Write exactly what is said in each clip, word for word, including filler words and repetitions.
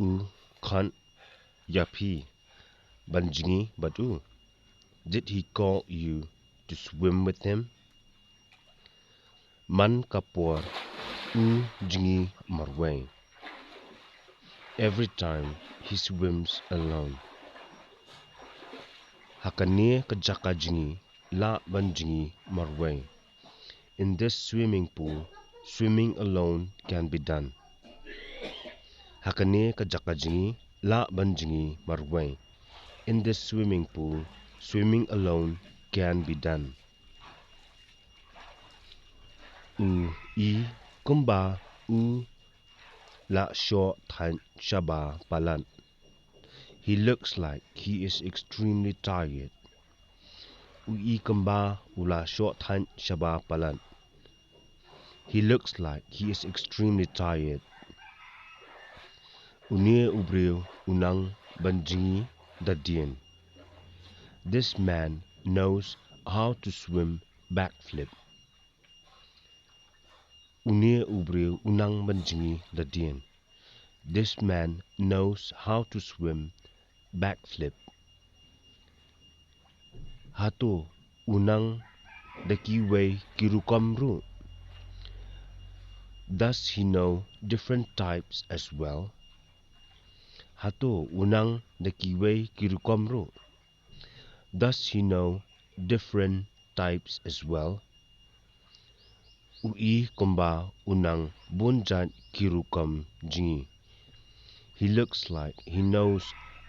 u khot ïa phi ban jngi bad u? Did he call you to swim with him? Man ka por u jngi marwei. Every time he swims alone. Ha kane ka jaka jngi lah ban jngi marwei. In this swimming pool, swimming alone can be done. Ha kane ka jaka jngi lah ban jngi marwei. In this swimming pool, swimming alone can be done. U i kumba u la shoh thait shaba palat. He looks like he is extremely tired. U i kumba u la shoh thait shaba palat. He looks like he is extremely tired. Une u briew u nang ban jngi da dien. This man knows how to swim backflip. Une u briew u nang ban jngi da dien. This man knows how to swim backflip. Hato u nang da kiwei ki rukom ruh? Does he know different types as well? Hato u nang da kiwei ki rukom ruh? Does he know different types as well? U i kumba u nang bun jait ki rukom jngi. He looks like he knows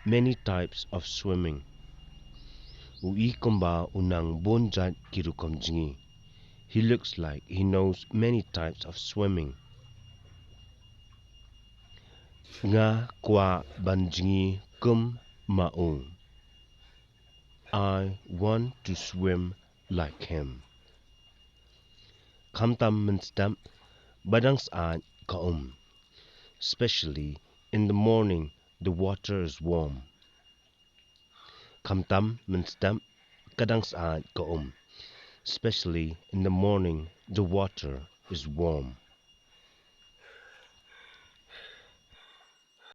many types of swimming. U i kumba u nang bun jait ki rukom jngi. He looks like he knows many types of swimming. Nga kwah ban jngi kum ma u. I want to swim like him. Khamtam mynstep ba dang syaid ka um. Especially in the morning, the water is warm. Khamtam mynstep ka dang syaid ka um. Especially in the morning, the water is warm.